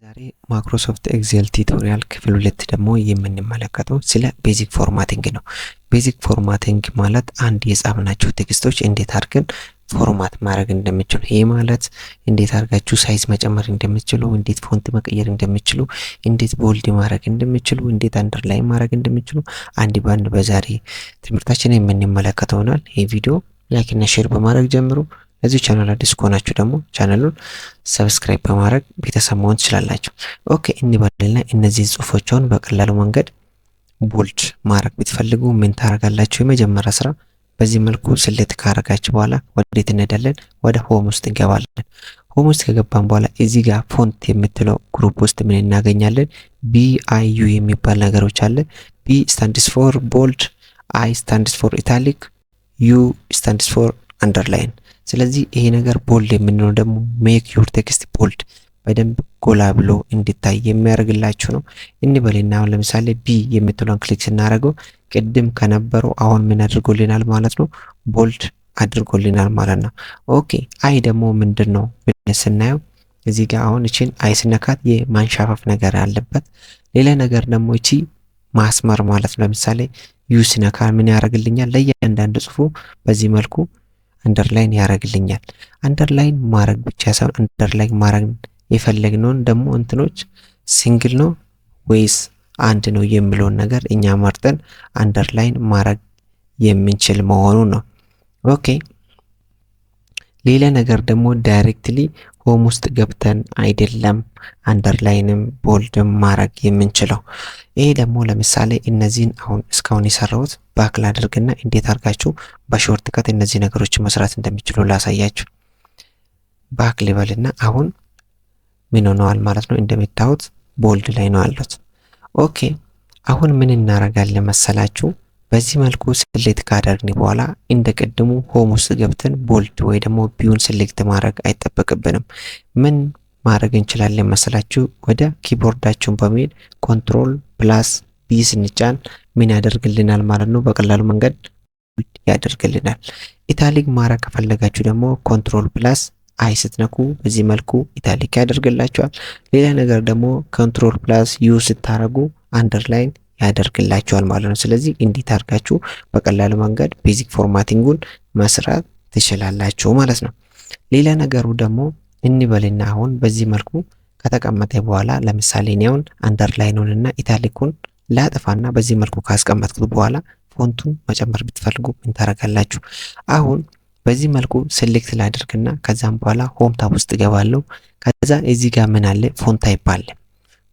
ዛሬ Microsoft Excel tutorial ክፍል 2 ደግሞ የምንመለከተው ስለ basic formatting ነው። Basic formatting ማለት አንድ የጻፍናቸው text ኦች እንዴት አድርገን format ማድረግ እንደምችሉ፣ ይሄ ማለት እንዴት አድርጋችሁ size መጨመር እንደምችሉ፣ እንዴት font መቀየር እንደምችሉ፣ እንዴት bold ማድረግ እንደምችሉ፣ እንዴት underline ማድረግ እንደምችሉ አንድ ባንድ በዛሬ ትምህርታችን የምንመለከተው ይሆናል። ይህ ቪዲዮ like እና share በማድረግ ጀምሩ። ለዚህ ቻናል አዲስ ከሆናችሁ ደግሞ ቻናሉን subscribe በማድረግ ቤተሰብ መሆን ትችላላችሁ። Okay፣ እንበልና እነዚህ ጽሁፎችን በቀላሉ መንገድ bold ማድረግ ብትፈልጉ ምን ታደርጋላችሁ? የመጀመሪያ ስራ በዚህ መልኩ select ካረጋችሁ በኋላ ወዴት እንሄዳለን? ወደ home ውስጥ እንገባለን። Home ውስጥ ከገባን በኋላ እዚህ ጋር font የምትለው group ውስጥ ምን እናገኛለን? B I U የሚባል ነገሮች አለ። B stands for bold፣ I stands for italic፣ U stands for underline። ስለዚህ ይሄ ነገር bold የምንለው ደግሞ make your text bold፣ በደንብ ጎላ ብሎ እንዲታይ የሚያደርግላችሁ ነው። እንበልና አሁን ለምሳሌ B የምትለውን click ስናደርገው ቅድም ከነበረው አሁን ምን አድርጎልናል ማለት ነው? Bold አድርጎልናል ማለት ነው። Okay፣ I ደግሞ ምንድን ነው ብለን ስናየው እዚህ ጋር አሁን እቺን I ስነካት የማንሻፈፍ ነገር አለበት። ሌላ ነገር ደግሞ እቺ ማስመር ማለት ነው። ለምሳሌ U ስነካ ምን ያደርግልኛል? ለእያንዳንዱ ጽሁፉ በዚህ መልኩ underline ያደርግልኛል። Underline ማድረግ ብቻ ሳይሆን underline ማድረግ የፈለግነውን ደግሞ እንትኖች single ነው ወይስ አንድ ነው የሚለውን ነገር እኛ መርጠን underline ማድረግ የምንችል መሆኑ ነው። Okay፣ ሌላ ነገር ደግሞ directly home ውስጥ ገብተን አይደለም underline ም bold ም ማድረግ የምንችለው። ይሄ ደግሞ ለምሳሌ እነዚህን አሁን እስካሁን የሰራሁት back ላድርግና እንዴት አድርጋችሁ በ shortcut እነዚህ ነገሮች መስራት እንደሚችሉ ላሳያችሁ። Back ልበልና አሁን ምን ሆነዋል ማለት ነው? እንደምታዩት bold ላይ ነው ያሉት። Okay፣ አሁን ምን እናደርጋለን መሰላችሁ? በዚህ መልኩ select ካደረግን በኋላ እንደ ቅድሙ home ውስጥ ገብተን bold ወይ ደግሞ B ውን select ማድረግ አይጠበቅብንም። ምን ማድረግ እንችላለን መሰላችሁ? ወደ keyboard ኣችሁን በመሄድ control plus B ስንጫን ምን ያደርግልናል ማለት ነው? በቀላሉ መንገድ ያደርግልናል። Italic ማድረግ ከፈለጋችሁ ደግሞ control plus I ስትነኩ በዚህ መልኩ italic ያደርግላችኋል። ሌላ ነገር ደግሞ control plus U ስታረጉ underline ያደርግላችኋል ማለት ነው። ስለዚህ እንዴት አድርጋችሁ በቀላሉ መንገድ basic formatting ኡን መስራት ትችላላችሁ ማለት ነው። ሌላ ነገሩ ደግሞ እንበልና አሁን በዚህ መልኩ ከተቀመጠ በኋላ ለምሳሌ እኔ አሁን underline ኑን እና italic ኩን ላጥፋና በዚህ መልኩ ካስቀመጥኩት በኋላ font ኡን መጨመር ብትፈልጉ ምን ታደርጋላችሁ? አሁን በዚህ መልኩ select ላድርግና ከዛም በኋላ home tab ውስጥ እገባለሁ። ከዛ እዚህ ጋር ምን አለ? Font type አለ።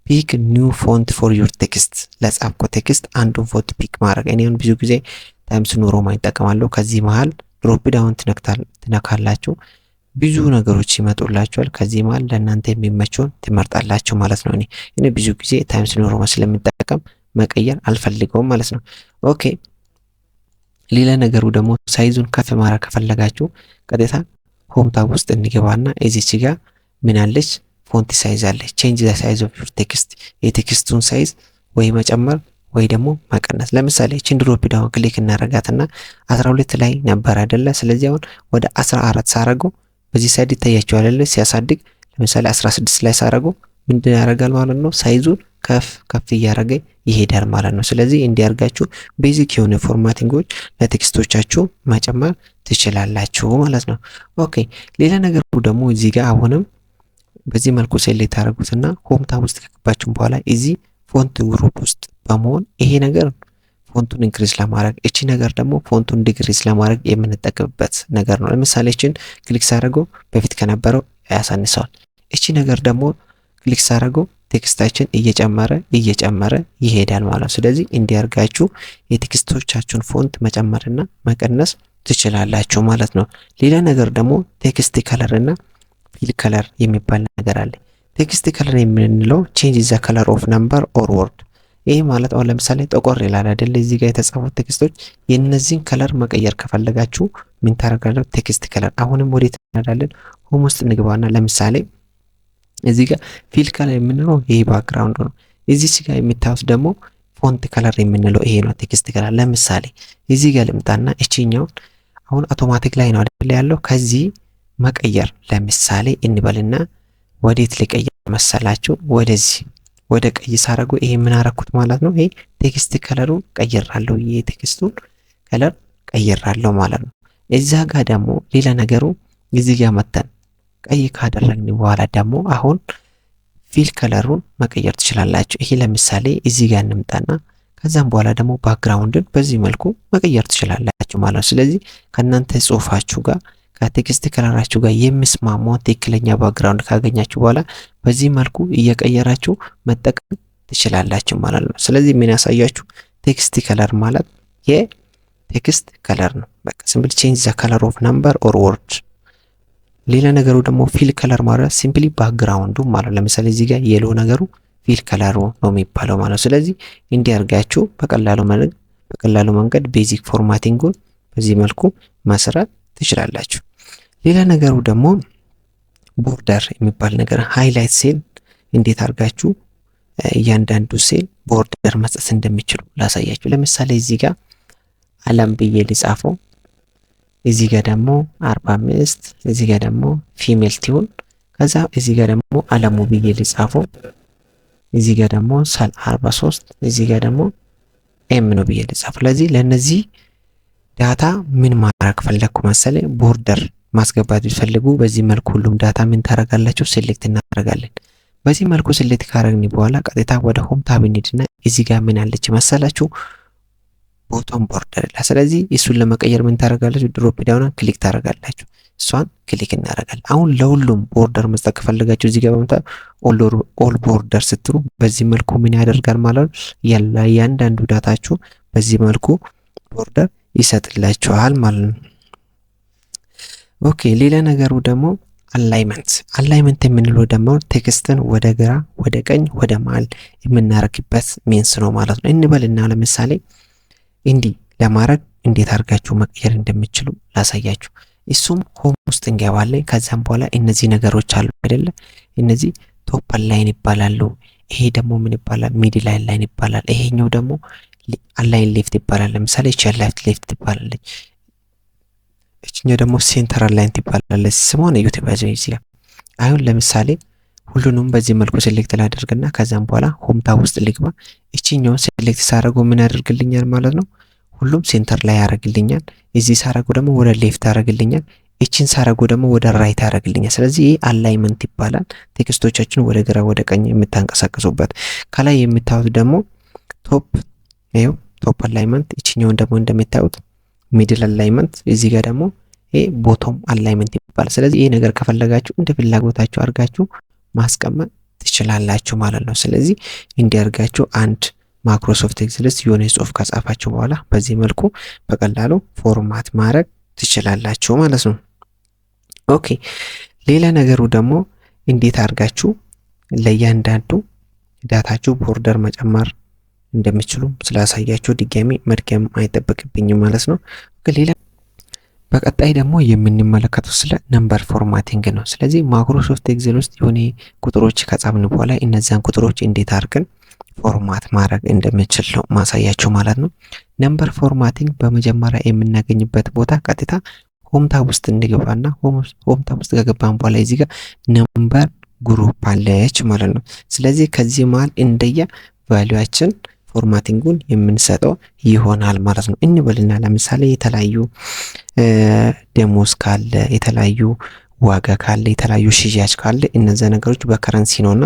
Pick new font for your text፣ ለጻፍኮ text አንዱን font pick ማድረግ። እኔ አሁን ብዙ ጊዜ Times New Roman እጠቀማለሁ። ከዚህ መሃል drop down ትነካላችሁ፣ ብዙ ነገሮች ይመጡላችኋል። ከዚህ መሃል ለእናንተ የሚመቸውን ትመርጣላችሁ ማለት ነው። እኔ ብዙ ጊዜ Times New Roman ስለምጠቀም መቀየር አልፈልገውም ማለት ነው። Okay፣ ሌላ ነገሩ ደግሞ size ኡን ከፍ ማድረግ ከፈለጋችሁ ቀጥታ home tab ውስጥ እንገባና እዚች ጋር ምን አለች? Font size አለች። Change the size of your text፣ የ text ኡን size ወይ መጨመር ወይ ደግሞ መቀነስ። ለምሳሌ እቺን drop down click እናረጋትና 12 ላይ ነበር አይደለ? ስለዚህ አሁን ወደ 14 ሳረገው በዚህ side ይታያችኋል አይደለ? ሲያሳድግ ለምሳሌ 16 ላይ ሳረገው ምንድን ያደርጋል ማለት ነው? Size ኡን ከፍ ከፍ እያደረገ ይሄዳል ማለት ነው። ስለዚህ እንዲያርጋችሁ basic የሆነ formatting ኦች ለ text ኦቻችሁ መጨመር ትችላላችሁ ማለት ነው። Okay፣ ሌላ ነገሩ ደግሞ እዚህ ጋር አሁንም በዚህ መልኩ select ታደርጉትና home tab ውስጥ ከገባችሁ በኋላ እዚህ font group ውስጥ በመሆን ይሄ ነገር font ኡን increase ለማድረግ፣ እቺ ነገር ደግሞ font ኡን decrease ለማድረግ የምንጠቀምበት ነገር ነው። ለምሳሌ እቺን click ሳደርገው በፊት ከነበረው ያሳንሰዋል። እቺ ነገር ደግሞ click ሳደርገው text ኣችን እየጨመረ እየጨመረ ይሄዳል ማለት ነው። ስለዚህ እንዲያርጋችሁ የ text ኦቻችሁን font መጨመርና መቀነስ ትችላላችሁ ማለት ነው። ሌላ ነገር ደግሞ text color እና fill color የሚባል ነገር አለ። Text color የምንለው change the color of number or word። ይህ ማለት አሁን ለምሳሌ ጠቆር ይላል አይደለ? እዚህ ጋር የተጻፉት text ኦች የእነዚህን color መቀየር ከፈለጋችሁ ምን ታደርጋላችሁ? Text color አሁንም ወዴት እንሄዳለን? Home ውስጥ እንግባና ለምሳሌ እዚህ ጋር fill color የምንለው ይሄ background ነው። እዚህ ጋር የምታዩት ደግሞ font color የምንለው ይሄ ነው። Text color ለምሳሌ እዚህ ጋር ልምጣና እቺኛውን አሁን አውቶማቲክ ላይ ነው አይደል ያለው? ከዚህ መቀየር ለምሳሌ እንበልና ወዴት ልቀይር መሰላችሁ? ወደዚህ ወደ ቀይ ሳረገው ይሄ ምን አረኩት ማለት ነው? ይሄ text color ኡን ቀይራለሁ። የ text ኡን color ቀይራለሁ ማለት ነው። እዛ ጋር ደግሞ ሌላ ነገሩ እዚህ ጋር መተን ቀይ ካደረግን በኋላ ደግሞ አሁን fill color ኡን መቀየር ትችላላችሁ። ይሄ ለምሳሌ እዚህ ጋር እንምጣና ከዛም በኋላ ደግሞ background ን በዚህ መልኩ መቀየር ትችላላችሁ ማለት ነው። ስለዚህ ከእናንተ ጽሁፋችሁ ጋር ከ text color ኣችሁ ጋር የሚስማማውን ትክክለኛ background ካገኛችሁ በኋላ በዚህ መልኩ እየቀየራችሁ መጠቀም ትችላላችሁ ማለት ነው። ስለዚህ ምን ያሳያችሁ text color ማለት የ text color ነው። በቃ simply change the color of number or word። ሌላ ነገሩ ደግሞ fill color ማለት simply background ኡ ማለት፣ ለምሳሌ እዚህ ጋር yellow ነገሩ fill color ኡ ነው የሚባለው ማለት ነው። ስለዚህ እንዲህ አድርጋችሁ በቀላሉ መንገድ basic formatting ኡን በዚህ መልኩ መስራት ትችላላችሁ። ሌላ ነገሩ ደግሞ border የሚባል ነገር፣ highlight cell እንዴት አድርጋችሁ እያንዳንዱ cell border መስጠት እንደሚችሉ ላሳያችሁ። ለምሳሌ እዚህ ጋር አለም ብዬ ልጻፈው፣ እዚህ ጋር ደግሞ 45፣ እዚህ ጋር ደግሞ female ትሁን። ከዛ እዚህ ጋር ደግሞ አለሙ ብዬ ልጻፈው፣ እዚህ ጋር ደግሞ 43፣ እዚህ ጋር ደግሞ M ነው ብዬ ልጻፈው። ስለዚህ ለእነዚህ data ምን ማድረግ ፈለግኩ መሰለ? Border ማስገባት ቢፈልጉ በዚህ መልኩ ሁሉም data ምን ታደርጋላችሁ? Select እናደርጋለን። በዚህ መልኩ select ካደረግን በኋላ ቀጥታ ወደ home tab እንሂድና እዚህ ጋር ምን አለች መሰላችሁ? Bottom border ይላል። ስለዚህ እሱን ለመቀየር ምን ታደርጋላችሁ? Drop down click ታደርጋላችሁ። እሷን click እናደርጋለን። አሁን ለሁሉም border መስጠት ከፈለጋችሁ እዚህ ጋር በመምጣት all border ስትሉ በዚህ መልኩ ምን ያደርጋል ማለት ነው? እያንዳንዱ data ችሁ በዚህ መልኩ border ይሰጥላችኋል ማለት ነው። Okay፣ ሌላ ነገሩ ደግሞ alignment። Alignment የምንለው ደግሞ text ን ወደ ግራ፣ ወደ ቀኝ፣ ወደ መሀል የምናደርግበት means ነው ማለት ነው። እንበልና ለምሳሌ እንዲህ ለማድረግ እንዴት አድርጋችሁ መቀየር እንደምትችሉ ላሳያችሁ። እሱም home ውስጥ እንገባለን። ከዛም በኋላ እነዚህ ነገሮች አሉ አይደለ? እነዚህ top align ይባላሉ። ይሄ ደግሞ ምን ይባላል? Middle align ይባላል። ይሄኛው ደግሞ align left ይባላል። ለምሳሌ እቺ align left ትባላለች። እችኛው ደግሞ center align ትባላለች። ስሟን እዩት ባይዘው እዚህ ጋር። አሁን ለምሳሌ ሁሉንም በዚህ መልኩ select ላደርግና ከዛም በኋላ home tab ውስጥ ልግባ። እችኛውን select ሳደርገው ምን ያደርግልኛል ማለት ነው? ሁሉም center ላይ ያደርግልኛል። እዚህ ሳደርገው ደግሞ ወደ left ያደርግልኛል። እችን ሳደርገው ደግሞ ወደ right ያደርግልኛል። ስለዚህ ይህ alignment ይባላል። Text ኦቻችን ወደ ግራ ወደ ቀኝ የምታንቀሳቀሱበት። ከላይ የምታዩት ደግሞ top፣ ይኸው top alignment፣ እችኛውን ደግሞ እንደምታዩት middle alignment፣ እዚህ ጋር ደግሞ ይሄ bottom alignment ይባላል። ስለዚህ ይሄ ነገር ከፈለጋችሁ እንደ ፍላጎታችሁ አድርጋችሁ ማስቀመጥ ትችላላችሁ ማለት ነው። ስለዚህ እንዲህ አድርጋችሁ አንድ Microsoft Excel ውስጥ የሆነ ጽሁፍ ከጻፋችሁ በኋላ በዚህ መልኩ በቀላሉ format ማድረግ ትችላላችሁ ማለት ነው። Okay፣ ሌላ ነገሩ ደግሞ እንዴት አድርጋችሁ ለእያንዳንዱ data ችሁ border መጨመር እንደሚችሉ ስላሳያችሁ ድጋሚ መድገም አይጠበቅብኝም ማለት ነው። ሌላ በቀጣይ ደግሞ የምንመለከተው ስለ number formatting ነው። ስለዚህ Microsoft Excel ውስጥ የሆነ ቁጥሮች ከጻፍን በኋላ እነዚያን ቁጥሮች እንዴት አድርገን format ማድረግ እንደምንችል ነው ማሳያችሁ ማለት ነው። Number formatting በመጀመሪያ የምናገኝበት ቦታ ቀጥታ home tab ውስጥ እንገባና home tab ውስጥ ከገባን በኋላ እዚህ ጋር number group አለች ማለት ነው። ስለዚህ ከዚህ መሀል እንደየ value ኣችን formatting ኡን የምንሰጠው ይሆናል ማለት ነው። እንበልና ለምሳሌ የተለያዩ ደሞዝ ካለ፣ የተለያዩ ዋጋ ካለ፣ የተለያዩ ሽያጭ ካለ እነዚያ ነገሮች በ currency ነውና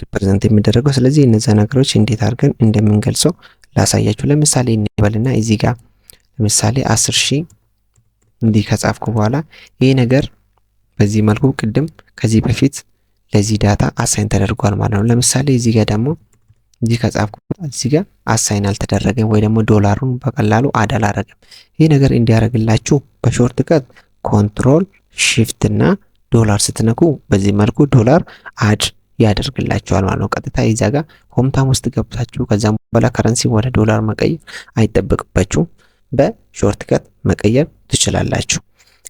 represent የሚደረገው። ስለዚህ እነዚያ ነገሮች እንዴት አድርገን እንደምንገልጸው ላሳያችሁ። ለምሳሌ እንበልና እዚህ ጋር ለምሳሌ 10,000 እንዲህ ከጻፍኩ በኋላ ይህ ነገር በዚህ መልኩ ቅድም ከዚህ በፊት ለዚህ data assign ተደርጓል ማለት ነው። ለምሳሌ እዚህ ጋር ደግሞ እዚህ ከጻፍኩ እዚህ ጋር assign አልተደረገም ወይ ደግሞ ዶላሩን በቀላሉ add አላረገም። ይህ ነገር እንዲያደርግላችሁ በ shortcut control shift እና ዶላር ስትነኩ በዚህ መልኩ ዶላር add ያደርግላችኋል ማለት ነው። ቀጥታ እዛ ጋር home tab ውስጥ ገብታችሁ ከዛም በኋላ currency ወደ ዶላር መቀየር አይጠበቅባችሁም። በ shortcut መቀየር ትችላላችሁ።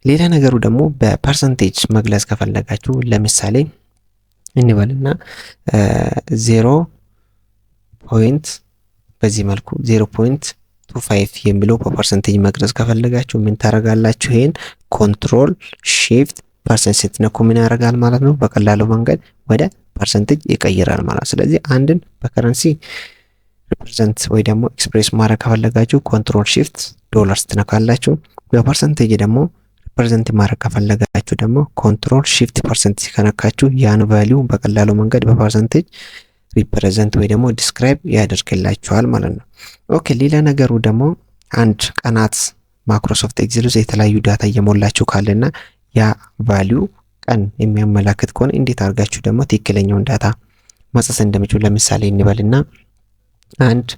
ሌላ ነገሩ ደግሞ በ percentage መግለጽ ከፈለጋችሁ ለምሳሌ እንበልና zero point በዚህ መልኩ 0.25 የሚለው በ percentage መግለጽ ከፈለጋችሁ ምን ታደርጋላችሁ? ይሄን control shift percent ስትነኩ ምን ያደርጋል ማለት ነው? በቀላሉ መንገድ ወደ percentage ይቀይራል ማለት ነው። ስለዚህ አንድን በ currency represent ወይ ደግሞ express ማድረግ ከፈለጋችሁ control shift dollar ትነካላችሁ። በ percentage ደግሞ represent ማድረግ ከፈለጋችሁ ደግሞ control shift percent ከነካችሁ ያን value በቀላሉ መንገድ በ percentage represent ወይ ደግሞ describe ያደርግላችኋል ማለት ነው። Okay፣ ሌላ ነገሩ ደግሞ አንድ ቀናት Microsoft Excel ውስጥ የተለያዩ data እየሞላችሁ ካለና ያ value ቀን የሚያመላክት ከሆነ እንዴት አድርጋችሁ ደግሞ ትክክለኛውን data ማጻፍ እንደምችሉ፣ ለምሳሌ እንበልና 1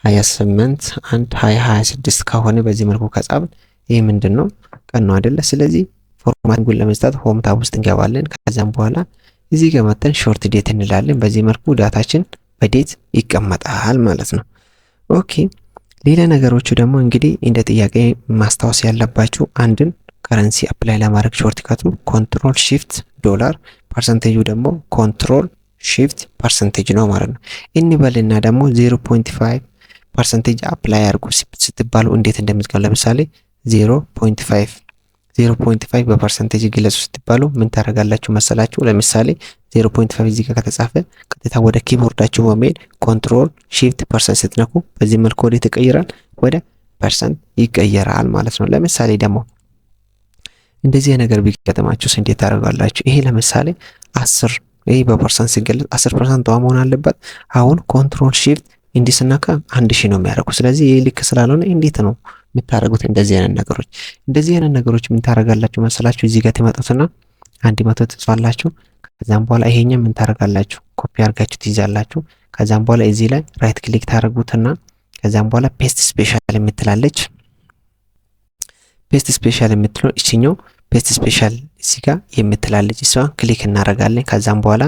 28 1 20 26 ከሆነ በዚህ መልኩ ከጻፍን ይህ ምንድን ነው? ቀን ነው አይደለ? ስለዚህ formatting ኡን ለመስጠት home tab ውስጥ እንገባለን። ከዚያም በኋላ እዚህ ጋር መተን short date እንላለን። በዚህ መልኩ data ችን በ date ይቀመጣል ማለት ነው። Okay፣ ሌላ ነገሮቹ ደግሞ እንግዲህ እንደ ጥያቄ ማስታወስ ያለባችሁ አንድን currency apply ለማድረግ shortcut ኡ control shift dollar፣ percentage ኡ ደግሞ control shift percentage ነው ማለት ነው። እንበልና ደግሞ 0.5 percentage apply አድርጉ ስትባሉ እንዴት እንደምትገቡ፣ ለምሳሌ 0.5 0.5 በ percentage ግለጹ ስትባሉ ምን ታደርጋላችሁ መሰላችሁ? ለምሳሌ 0.5 እዚህ ጋር ከተጻፈ ቀጥታ ወደ keyboard ኣችሁ በመሄድ control shift percent ስትነኩ በዚህ መልኩ ወደ ይቀየራል፣ ወደ percent ይቀየራል ማለት ነው። ለምሳሌ ደግሞ እንደዚህ ነገር ቢገጥማችሁስ እንዴት ታደርጋላችሁ? ይሄ ለምሳሌ 10፣ ይሄ በ percent ሲገለጽ 10% መሆን አለበት። አሁን control shift እንዲህ ስነካ 1000 ነው የሚያደርጉ። ስለዚህ ይህ ልክ ስላልሆነ እንዴት ነው የምታደርጉት? እንደዚህ አይነት ነገሮች ምን ታደርጋላችሁ መሰላችሁ? እዚህ ጋር ትመጡትና 100 ትጽፋላችሁ። ከዛም በኋላ ይሄኛ ምን ታደርጋላችሁ? ኮፒ አድርጋችሁ ትይዛላችሁ። ከዛም በኋላ እዚህ ላይ right click ታደርጉትና ከዛም በኋላ paste special የምትላለች፣ paste special የምትለው እችኛው paste special እዚህ ጋር የምትላለች እሷን click እናደርጋለን። ከዛም በኋላ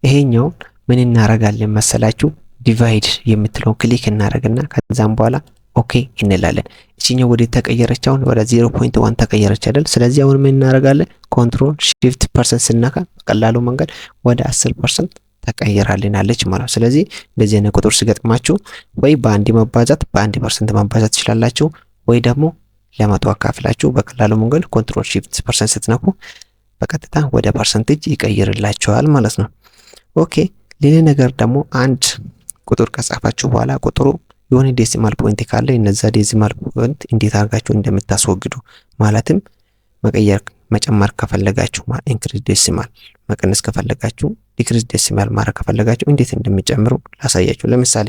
ይሄኛውን ምን እናደርጋለን መሰላችሁ? Divide የምትለውን click እናደርግና ከዛም በኋላ okay እንላለን። እችኛው ወደ ተቀየረች፣ አሁን ወደ 0.1 ተቀየረች አይደል? ስለዚህ አሁን ምን እናደርጋለን? Control shift percent ስነካ በቀላሉ መንገድ ወደ 10% ተቀይራልናለች ማለት ነው። ስለዚህ እንደዚህ አይነት ቁጥር ሲገጥማችሁ ወይ በአንድ መባዛት በአንድ percent ማባዛት ትችላላችሁ፣ ወይ ደግሞ ለ100 አካፍላችሁ በቀላሉ መንገድ control shift percent ስትነኩ በቀጥታ ወደ percentage ይቀይርላችኋል ማለት ነው። Okay፣ ሌላ ነገር ደግሞ አንድ ቁጥር ከጻፋችሁ በኋላ ቁጥሩ የሆነ decimal point ካለ እነዛ decimal point እንዴት አድርጋችሁ እንደምታስወግዱ፣ ማለትም መቀየር መጨመር ከፈለጋችሁ increase decimal፣ መቀነስ ከፈለጋችሁ decrease decimal ማድረግ ከፈለጋችሁ እንዴት እንደሚጨምሩ ላሳያችሁ። ለምሳሌ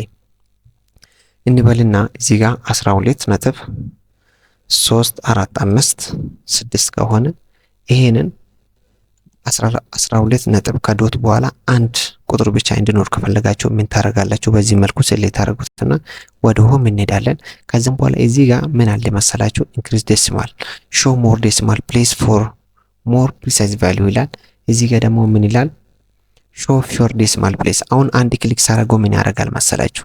እንበልና እዚህ ጋር 12.345 6 ከሆነ ይሄንን 12 ነጥብ ከ dot በኋላ አንድ ቁጥር ብቻ እንዲኖር ከፈለጋችሁ ምን ታደርጋላችሁ? በዚህ መልኩ select ታደርጉትና ወደ home እንሄዳለን። ከዚህም በኋላ እዚህ ጋር ምን አለ መሰላችሁ? Increase decimal፣ show more decimal place for more precise value ይላል። እዚህ ጋር ደግሞ ምን ይላል? Show fewer decimal place። አሁን አንድ click ሳረገው ምን ያደርጋል መሰላችሁ?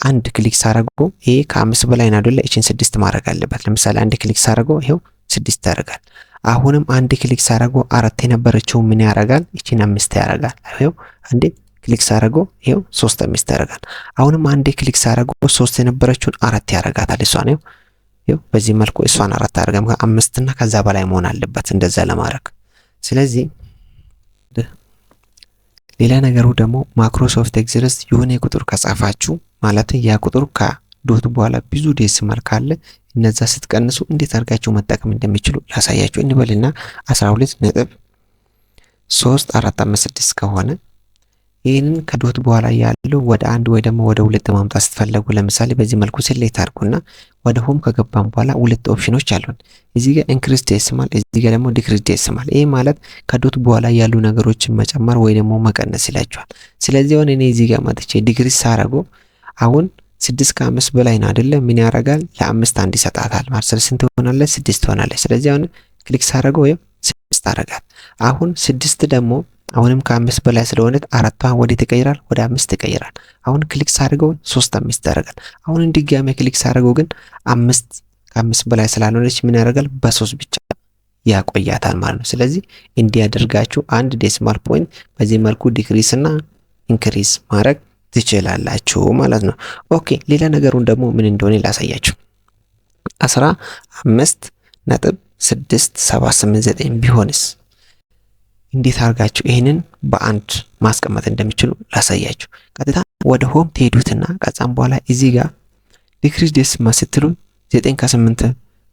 አንድ click ሳረገው ይሄ ከአምስት በላይ ነው አይደለ? እችን ስድስት ማድረግ አለበት። ለምሳሌ አንድ click ሳረገው ይሄው ስድስት ያደርጋል። አሁንም አንድ click ሳረገው አራት የነበረችው ምን ያደርጋል? እችን አምስት ያደርጋል። ይሄው አንዴ click ሳረገው ይሄው ሶስት አምስት ያደርጋል። አሁንም አንዴ click ሳረገው ሶስት የነበረችውን አራት ያደርጋታል። እሷን ይኸው በዚህ መልኩ እሷን አራት አደረገም። አምስትና ከዛ በላይ መሆን አለበት እንደዛ ለማድረግ። ስለዚህ ሌላ ነገሩ ደግሞ Microsoft Excel ውስጥ የሆነ ቁጥር ከጻፋችሁ፣ ማለት ያ ቁጥር ከ dot በኋላ ብዙ decimal ካለ እነዛ ስትቀንሱ እንዴት አድርጋችሁ መጠቀም እንደሚችሉ ላሳያችሁ። እንበልና 12.345 6 ከሆነ ይህንን ከ dot በኋላ ያለው ወደ አንድ ወይ ደግሞ ወደ ሁለት ማምጣት ስትፈለጉ፣ ለምሳሌ በዚህ መልኩ select አድርጉና ወደ home ከገባን በኋላ ሁለት ኦፕሽኖች አሉን። እዚህ ጋር increase decimal፣ እዚህ ጋር ደግሞ decrease decimal። ይህ ማለት ከ dot በኋላ ያሉ ነገሮችን መጨመር ወይ ደግሞ መቀነስ ይላችኋል። ስለዚህ አሁን እኔ እዚህ ጋር መጥቼ decrease ሳረገው አሁን ስድስት ከአምስት በላይ ነው አይደለ? ምን ያደርጋል? ለአምስት አንድ ይሰጣታል ማለት ስንት ትሆናለች? ስድስት ትሆናለች። ስለዚህ አሁን click ሳረገው ወይም ስድስት አደርጋት። አሁን ስድስት ደግሞ አሁንም ከአምስት በላይ ስለሆነ አራቷ ወደ ትቀይራል፣ ወደ አምስት ትቀይራል። አሁን click ሳደርገው ሶስት አምስት ያደርጋል። አሁን ድጋሜ click ሳደርገው ግን አምስት ከአምስት በላይ ስላልሆነች ምን ያደርጋል? በሶስት ብቻ ያቆያታል ማለት ነው። ስለዚህ እንዲያደርጋችሁ አንድ decimal point በዚህ መልኩ decrease እና increase ማድረግ ትችላላችሁ ማለት ነው። Okay፣ ሌላ ነገሩን ደግሞ ምን እንደሆነ ላሳያችሁ። 15.6789 ቢሆንስ? እንዴት አድርጋችሁ ይህንን በአንድ ማስቀመጥ እንደሚችሉ ላሳያችሁ። ቀጥታ ወደ home ትሄዱትና ከዛም በኋላ እዚህ ጋር decrease decimal ስትሉ 9 ከ8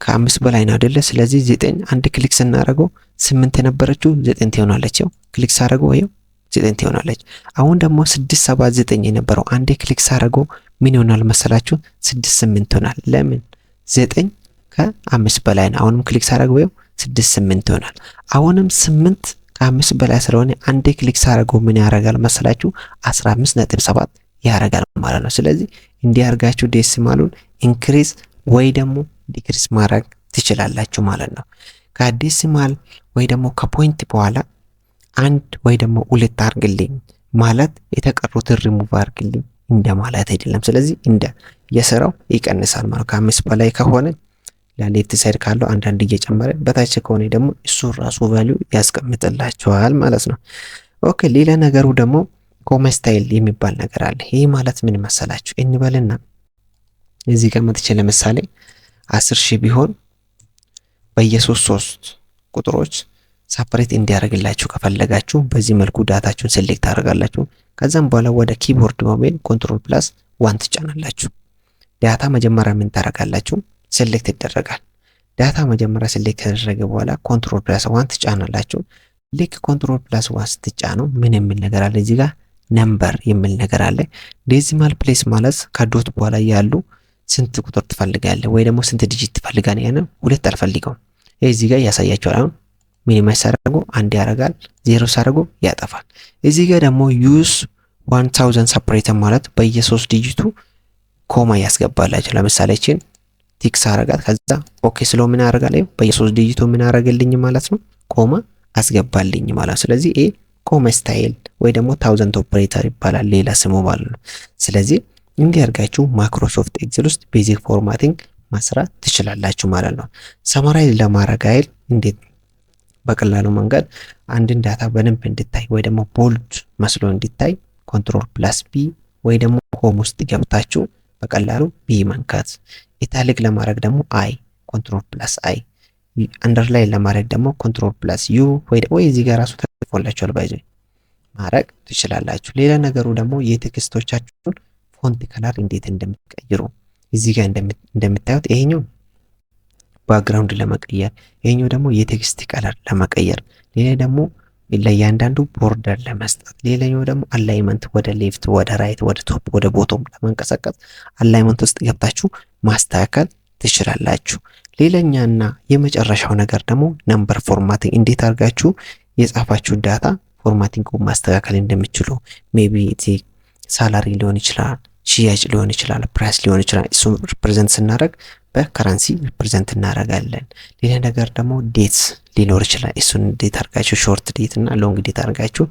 ከ5 በላይ ነው አይደለ? ስለዚህ 9 አንድ click ስናደርገው 8 የነበረችው 9 ትሆናለች። ያው click ሳደርገው ይኸው 9 ትሆናለች። አሁን ደግሞ 6 7 9 የነበረው አንዴ click ሳደርገው ምን ይሆናል መሰላችሁ? 6 8 ይሆናል። ለምን? 9 ከ5 በላይ ነው። አሁንም click ሳደርገው ይኸው 6 8 ይሆናል። አሁንም 8 ከ5 በላይ ስለሆነ አንዴ click ሳደርገው ምን ያደርጋል መሰላችሁ? 15.7 ያደርጋል ማለት ነው። ስለዚህ እንዲህ አድርጋችሁ decimal ኡን increase ወይ ደግሞ decrease ማድረግ ትችላላችሁ ማለት ነው። ከ decimal ወይ ደግሞ ከ point በኋላ አንድ ወይ ደግሞ ሁለት አርግልኝ ማለት የተቀሩትን ሪሙቭ አርግልኝ እንደማለት አይደለም። ስለዚህ እንደ የስራው ይቀንሳል ማለት ከ5 በላይ ከሆነ ለ left side ካለው አንዳንድ እየጨመረ በታች ከሆነ ደግሞ እሱ ራሱ value ያስቀምጥላችኋል ማለት ነው። Okay፣ ሌላ ነገሩ ደግሞ comma style የሚባል ነገር አለ። ይህ ማለት ምን መሰላችሁ? እንበልና እዚህ ጋር መጥቼ ለምሳሌ 10,000 ቢሆን በየሶስት ሶስት ቁጥሮች separate እንዲያደርግላችሁ ከፈለጋችሁ በዚህ መልኩ data ችሁን select ታደርጋላችሁ። ከዛም በኋላ ወደ keyboard በመሄድ control plus one ትጫናላችሁ። Data መጀመሪያ ምን ታደርጋላችሁ? Select ይደረጋል። Data መጀመሪያ select ከተደረገ በኋላ control plus one ትጫናላችሁ። ልክ control plus one ስትጫኑ ምን የሚል ነገር አለ? እዚህ ጋር number የሚል ነገር አለ። Decimal place ማለት ከ dot በኋላ ያሉ ስንት ቁጥር ትፈልጋለህ ወይ ደግሞ ስንት digit ትፈልጋለህ? ያንን ሁለት አልፈልገውም። ይህ እዚህ ጋር ያሳያችኋል። አሁን minimize ሳደርገው አንድ ያደርጋል፣ ዜሮ ሳደርገው ያጠፋል። እዚህ ጋር ደግሞ use 1000 separator ማለት በየሶስት digit ኡ comma ያስገባላችሁ። ለምሳሌ ችን tick ሳረጋት ከዛ okay ስለው ምን ያደርጋል? በየሶስት digit ኡ ምን ያደርግልኝ ማለት ነው? Comma አስገባልኝ ማለት ነው። ስለዚህ ይሄ comma style ወይ ደግሞ thousand operator ይባላል ሌላ ስሙ ማለት ነው። ስለዚህ እንዲህ አድርጋችሁ Microsoft Excel ውስጥ basic formatting መስራት ትችላላችሁ ማለት ነው። Summarize ለማድረግ አይል እንዴት በቀላሉ መንገድ አንድን data በደንብ እንድታይ ወይ ደግሞ bold መስሎ እንዲታይ control plus B ወይ ደግሞ home ውስጥ ገብታችሁ በቀላሉ B መንካት። Italic ለማድረግ ደግሞ I፣ control plus I፣ underline ለማድረግ ደግሞ control plus U ወይ እዚህ ጋር ራሱ ተጽፎላችኋል by the way ማድረግ ትችላላችሁ። ሌላ ነገሩ ደግሞ የ text ኦቻችሁን font color እንዴት እንደምትቀይሩ እዚህ ጋር እንደምታዩት ይሄኛው background ለመቀየር፣ ይሄኛው ደግሞ የ text color ለመቀየር፣ ሌላ ደግሞ ለእያንዳንዱ border ለመስጠት፣ ሌላኛው ደግሞ alignment ወደ left፣ ወደ right፣ ወደ top፣ ወደ bottom ለመንቀሳቀስ alignment ውስጥ ገብታችሁ ማስተካከል ትችላላችሁ። ሌላኛና የመጨረሻው ነገር ደግሞ number formatting፣ እንዴት አድርጋችሁ የጻፋችሁ data formatting ማስተካከል እንደምትችሉ፣ maybe salary ሊሆን ይችላል፣ ሽያጭ ሊሆን ይችላል፣ price ሊሆን ይችላል። እሱን represent ስናደርግ በ currency represent እናደርጋለን። ሌላ ነገር ደግሞ date ሊኖር ይችላል። እሱን እንዴት አድርጋችሁ short date እና long date አድርጋችሁ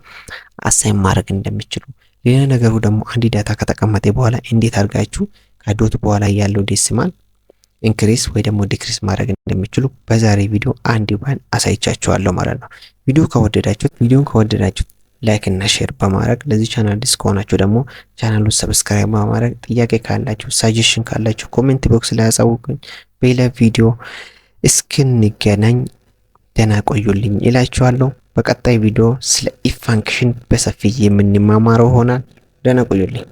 assign ማድረግ እንደሚችሉ። ሌላ ነገሩ ደግሞ አንድ data ከተቀመጠ በኋላ እንዴት አድርጋችሁ ከ dot በኋላ ያለው decimal increase ወይ ደግሞ decrease ማድረግ እንደሚችሉ በዛሬ ቪዲዮ አንድ ባንድ አሳይቻችኋለሁ ማለት ነው። ቪዲዮን ከወደዳችሁት like እና share በማድረግ፣ ለዚህ ቻናል አዲስ ከሆናችሁ ደግሞ ቻናሉን subscribe በማድረግ፣ ጥያቄ ካላችሁ፣ suggestion ካላችሁ comment box ላይ አሳውቁኝ። በሌላ ቪዲዮ እስክንገናኝ ደህና ቆዩልኝ እላችኋለሁ። በቀጣይ ቪዲዮ ስለ if function በሰፊ የምንማማረው ይሆናል። ደህና ቆዩልኝ።